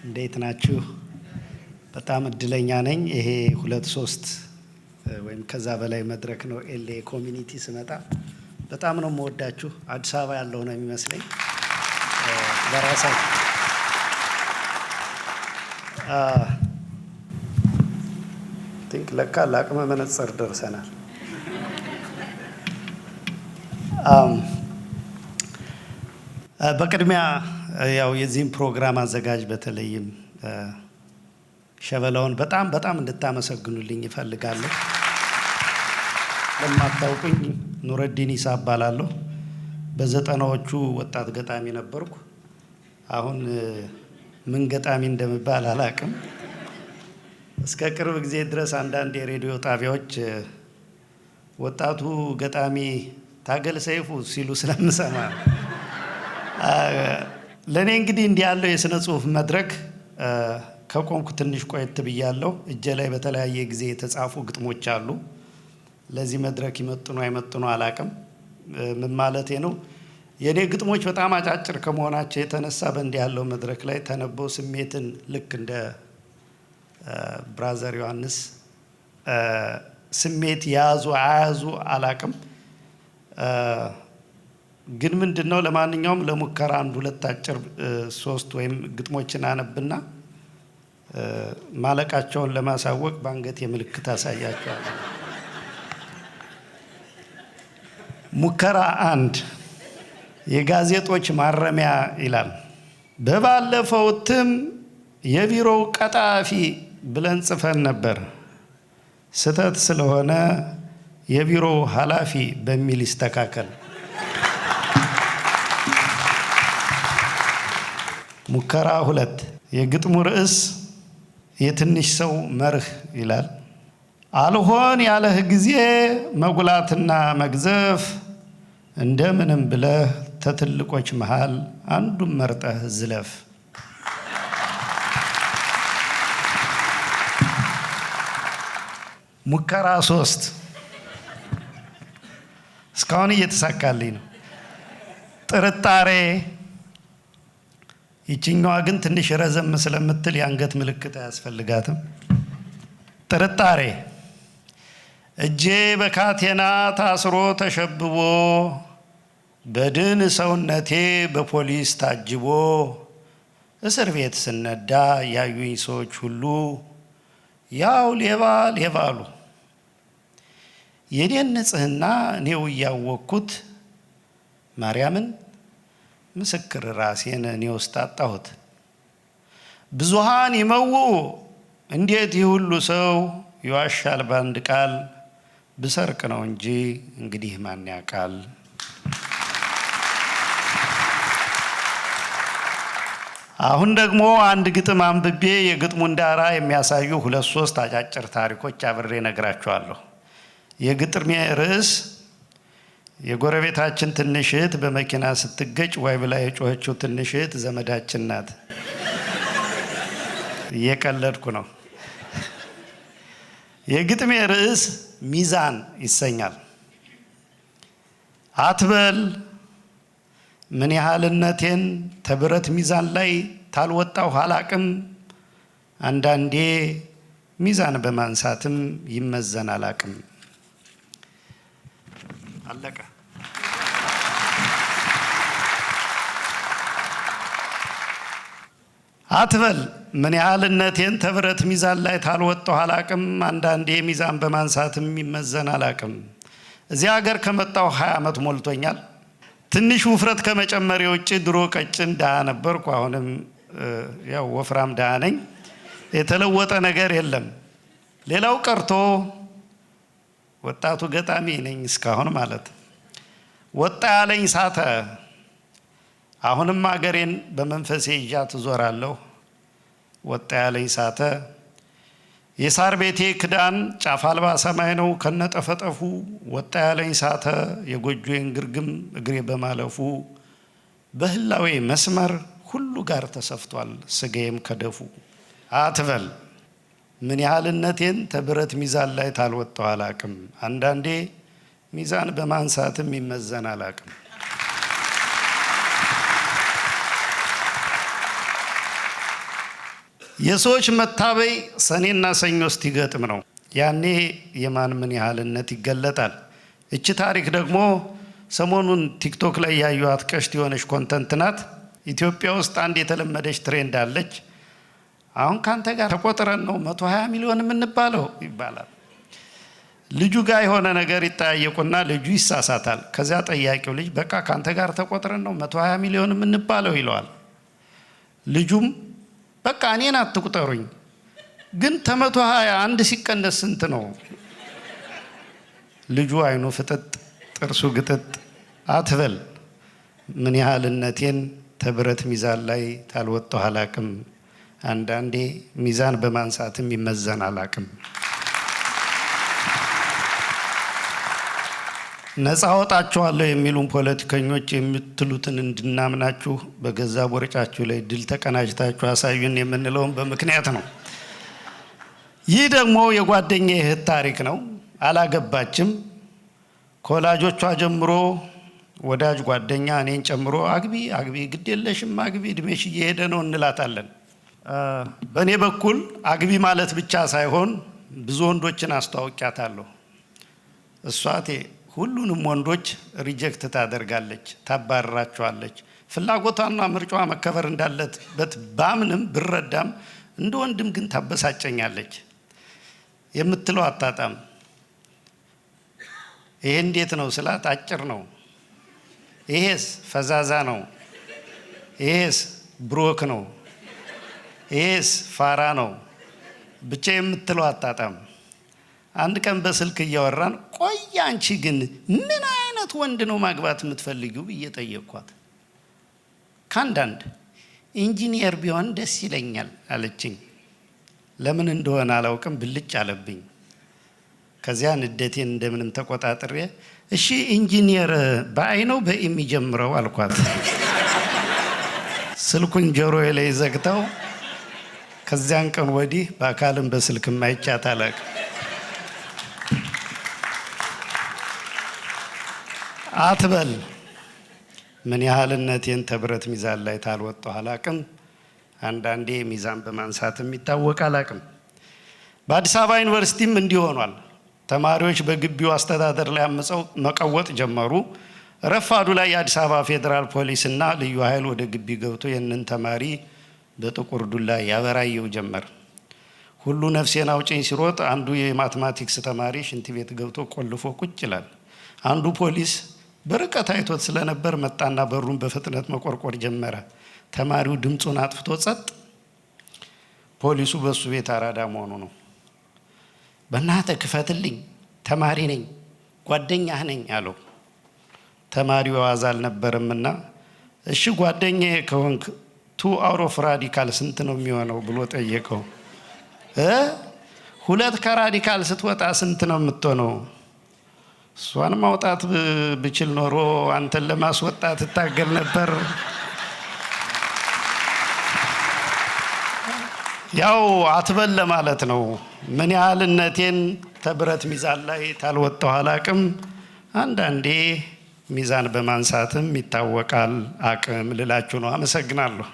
እንዴት ናችሁ? በጣም እድለኛ ነኝ። ይሄ ሁለት ሶስት ወይም ከዛ በላይ መድረክ ነው። LA community ስመጣ በጣም ነው የምወዳችሁ። አዲስ አበባ ያለው ነው የሚመስለኝ በራሳችሁ። Think ለካ ለአቅመ መነጽር ደርሰናል። በቅድሚያ ያው የዚህም ፕሮግራም አዘጋጅ በተለይም ሸበላውን በጣም በጣም እንድታመሰግኑልኝ እፈልጋለሁ። ለማታውቁኝ ኑረዲን ኢሳ እባላለሁ። በዘጠናዎቹ ወጣት ገጣሚ ነበርኩ። አሁን ምን ገጣሚ እንደምባል አላቅም። እስከ ቅርብ ጊዜ ድረስ አንዳንድ የሬዲዮ ጣቢያዎች ወጣቱ ገጣሚ ታገል ሰይፉ ሲሉ ስለምሰማ፣ ለእኔ እንግዲህ እንዲህ ያለው የስነ ጽሁፍ መድረክ ከቆምኩ ትንሽ ቆየት ብያለሁ። እጄ ላይ በተለያየ ጊዜ የተጻፉ ግጥሞች አሉ። ለዚህ መድረክ ይመጥኑ አይመጥኑ አላቅም። ምን ማለቴ ነው? የእኔ ግጥሞች በጣም አጫጭር ከመሆናቸው የተነሳ በእንዲህ ያለው መድረክ ላይ ተነበው ስሜትን ልክ እንደ brother ዮሐንስ ስሜት የያዙ አያዙ አላቅም። ግን ምንድን ነው፣ ለማንኛውም ለሙከራ አንድ ሁለት አጭር ሶስት ወይም ግጥሞችን አነብና ማለቃቸውን ለማሳወቅ በአንገቴ ምልክት አሳያቸዋለሁ። ሙከራ አንድ፣ የጋዜጦች ማረሚያ ይላል። በባለፈው እትም የቢሮው ቀጣፊ ብለን ጽፈን ነበር። ስህተት ስለሆነ የቢሮው ኃላፊ በሚል ይስተካከል። ሙከራ ሁለት፣ የግጥሙ ርዕስ የትንሽ ሰው መርህ ይላል። አልሆን ያለህ ጊዜ መጉላትና መግዘፍ፣ እንደምንም ብለህ ተትልቆች መሃል አንዱን መርጠህ ዝለፍ። ሙከራ ሶስት፣ እስካሁን እየተሳካልኝ ነው። ጥርጣሬ። ይችኛዋ ግን ትንሽ ረዘም ስለምትል የአንገት ምልክት አያስፈልጋትም። ጥርጣሬ። እጄ በካቴና ታስሮ ተሸብቦ፣ በድን ሰውነቴ በፖሊስ ታጅቦ እስር ቤት ስነዳ ያዩኝ ሰዎች ሁሉ ያው ሌባ ሌባ አሉ። የኔን ንጽሕና እኔው እያወቅኩት ማርያምን ምስክር ራሴን እኔ ውስጥ አጣሁት። ብዙሃን ይመውኡ፣ እንዴት ይህ ሁሉ ሰው ይዋሻል በአንድ ቃል? ብሰርቅ ነው እንጂ እንግዲህ ማን ያውቃል? አሁን ደግሞ አንድ ግጥም አንብቤ የግጥሙን ዳራ የሚያሳዩ ሁለት ሶስት አጫጭር ታሪኮች አብሬ እነግራችኋለሁ። የግጥሜ ርዕስ የጎረቤታችን ትንሽ እህት በመኪና ስትገጭ ዋይ ብላ የጮኸችው ትንሽ እህት ዘመዳችን ናት። እየቀለድኩ ነው። የግጥሜ ርዕስ ሚዛን ይሰኛል። አትበል ምን ያህልነቴን ተብረት ሚዛን ላይ ታልወጣሁ አላቅም። አንዳንዴ ሚዛን በማንሳትም ይመዘን አላቅም። አለቀ። አትበል ምን ያህልነቴን ተብረት ሚዛን ላይ ታልወጣሁ አላቅም። አንዳንዴ ሚዛን በማንሳትም ይመዘን አላቅም። እዚህ ሀገር ከመጣሁ 20 ዓመት ሞልቶኛል። ትንሽ ውፍረት ከመጨመሬ ውጭ ድሮ ቀጭን ድሃ ነበርኩ። አሁንም ያው ወፍራም ድሃ ነኝ። የተለወጠ ነገር የለም። ሌላው ቀርቶ ወጣቱ ገጣሚ ነኝ እስካሁን ማለት። ወጣ ያለኝ ሳተ። አሁንም አገሬን በመንፈሴ ይዣት እዞራለሁ። ወጣ ያለኝ ሳተ። የሳር ቤቴ ክዳን ጫፍ አልባ ሰማይ ነው ከነጠፈጠፉ። ወጣ ያለኝ ሳተ። የጎጆዬን ግርግም እግሬ በማለፉ በህላዌ መስመር ሁሉ ጋር ተሰፍቷል ስጋዬም ከደፉ። አትበል ምን ያህልነቴን ተብረት ሚዛን ላይ ታልወጣሁ አላቅም። አንዳንዴ ሚዛን በማንሳትም ይመዘን አላቅም። የሰዎች መታበይ ሰኔና ሰኞ እስቲገጥም ነው። ያኔ የማን ምን ያህልነት ይገለጣል። እቺ ታሪክ ደግሞ ሰሞኑን ቲክቶክ ላይ ያዩዋት ቀሽት የሆነች content ናት። ኢትዮጵያ ውስጥ አንድ የተለመደች trend አለች። አሁን ካንተ ጋር ተቆጥረን ነው 120 ሚሊዮን የምንባለው ይባላል። ልጁ ጋር የሆነ ነገር ይጠያየቁና ልጁ ይሳሳታል። ከዚያ ጠያቂው ልጅ በቃ ካንተ ጋር ተቆጥረን ነው 120 ሚሊዮን የምንባለው ይለዋል። ልጁም በቃ እኔን አትቁጠሩኝ፣ ግን ከ120 አንድ ሲቀነስ ስንት ነው? ልጁ አይኑ ፍጥጥ ጥርሱ ግጥጥ። አትበል፣ ምን ያህልነቴን ተብረት ሚዛን ላይ ታልወጣሁ አላቅም። አንዳንዴ ሚዛን በማንሳትም ይመዘን አላቅም። ነፃ አወጣችኋለሁ የሚሉን ፖለቲከኞች የምትሉትን እንድናምናችሁ በገዛ ቦርጫችሁ ላይ ድል ተቀናጅታችሁ አሳዩን የምንለውን በምክንያት ነው። ይህ ደግሞ የጓደኛ እህት ታሪክ ነው። አላገባችም። ከወላጆቿ ጀምሮ ወዳጅ ጓደኛ እኔን ጨምሮ አግቢ አግቢ፣ ግድ የለሽም አግቢ፣ እድሜሽ እየሄደ ነው እንላታለን። በእኔ በኩል አግቢ ማለት ብቻ ሳይሆን ብዙ ወንዶችን አስተዋውቂያታለሁ። እሷቴ ሁሉንም ወንዶች reject ታደርጋለች፣ ታባርራቸዋለች። ፍላጎቷና ምርጫዋ መከበር እንዳለበት ባምንም ብረዳም እንደ ወንድም ግን ታበሳጨኛለች። የምትለው አታጣም። ይሄ እንዴት ነው ስላት አጭር ነው፣ ይሄስ ፈዛዛ ነው፣ ይሄስ broke ነው፣ ይሄስ ፋራ ነው። ብቻ የምትለው አታጣም። አንድ ቀን በስልክ እያወራን ቆይ አንቺ ግን ምን አይነት ወንድ ነው ማግባት የምትፈልጊው ብዬ ጠየቅኳት። ከአንዳንድ ኢንጂኒየር ቢሆን ደስ ይለኛል አለችኝ። ለምን እንደሆነ አላውቅም፣ ብልጭ አለብኝ። ከዚያ ንዴቴን እንደምንም ተቆጣጥሬ እሺ ኢንጂኒየር በ I ነው በ E የሚጀምረው አልኳት። ስልኩን ጆሮዬ ላይ ዘግተው ከዚያን ቀን ወዲህ በአካልም በስልክም አይቻት አላውቅም። አትበል፣ ምን ያህልነቴን ተብረት ሚዛን ላይ ታልወጣሁ አላቅም። አንዳንዴ ሚዛን በማንሳትም ይታወቅ አላቅም። በአዲስ አበባ ዩኒቨርሲቲም እንዲህ ሆኗል። ተማሪዎች በግቢው አስተዳደር ላይ አምፀው መቀወጥ ጀመሩ። ረፋዱ ላይ የአዲስ አበባ ፌዴራል ፖሊስና ልዩ ኃይል ወደ ግቢ ገብቶ ይህንን ተማሪ በጥቁር ዱላ ያበራየው ጀመር። ሁሉ ነፍሴን አውጪኝ ሲሮጥ አንዱ የ mathematics ተማሪ ሽንት ቤት ገብቶ ቆልፎ ቁጭ ይላል። አንዱ ፖሊስ በርቀት አይቶት ስለነበር መጣና በሩን በፍጥነት መቆርቆር ጀመረ። ተማሪው ድምፁን አጥፍቶ ጸጥ። ፖሊሱ በሱ ቤት አራዳ መሆኑ ነው። በእናትህ ክፈትልኝ፣ ተማሪ ነኝ፣ ጓደኛህ ነኝ አለው። ተማሪው ዋዛ አልነበረምና እሺ ጓደኛዬ ከሆንክ two out of radical ስንት ነው የሚሆነው ብሎ ጠየቀው። ሁለት ከ radical ስትወጣ ስንት ነው የምትሆነው? እሷን ማውጣት ብችል ኖሮ አንተን ለማስወጣት እታገል ነበር። ያው አትበል ለማለት ነው። ምን ያህልነቴን ተብረት ሚዛን ላይ ታልወጣሁ አላቅም። አንዳንዴ ሚዛን በማንሳትም ይታወቃል አቅም ልላችሁ ነው። አመሰግናለሁ።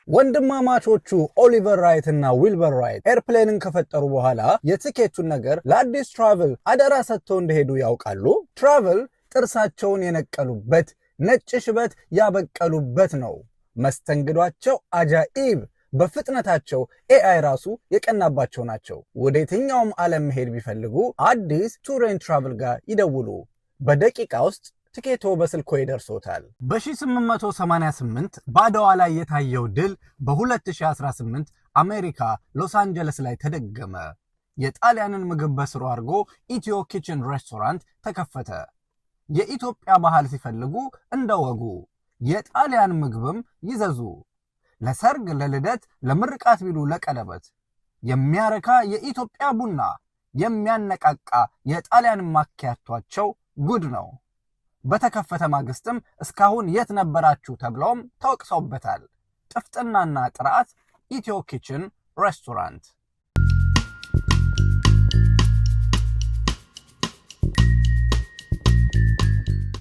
ወንድማማቾቹ ኦሊቨር ራይት እና ዊልበር ራይት airplane ን ከፈጠሩ በኋላ የትኬቱን ነገር ለአዲስ ትራቭል አደራ ሰጥተው እንደሄዱ ያውቃሉ? ትራቭል ጥርሳቸውን የነቀሉበት፣ ነጭ ሽበት ያበቀሉበት ነው። መስተንግዷቸው አጃኢብ፣ በፍጥነታቸው AI ራሱ የቀናባቸው ናቸው። ወደ የትኛውም ዓለም መሄድ ቢፈልጉ አዲስ Tour and Travel ጋር ይደውሉ። በደቂቃ ውስጥ ትኬቶ በስልኮ ይደርሶታል። በ1888 በአድዋ ላይ የታየው ድል በ2018 አሜሪካ ሎስ አንጀለስ ላይ ተደገመ። የጣሊያንን ምግብ በስሩ አድርጎ ኢትዮ ኪችን ሬስቶራንት ተከፈተ። የኢትዮጵያ ባህል ሲፈልጉ እንደ ወጉ የጣሊያን ምግብም ይዘዙ። ለሰርግ፣ ለልደት፣ ለምርቃት ቢሉ ለቀለበት የሚያረካ የኢትዮጵያ ቡና፣ የሚያነቃቃ የጣሊያን ማኪያቷቸው ጉድ ነው። በተከፈተ ማግስትም እስካሁን የት ነበራችሁ ተብለውም ተወቅሰውበታል። ጥፍጥናና ጥራት ኢትዮ ኪችን ሬስቶራንት።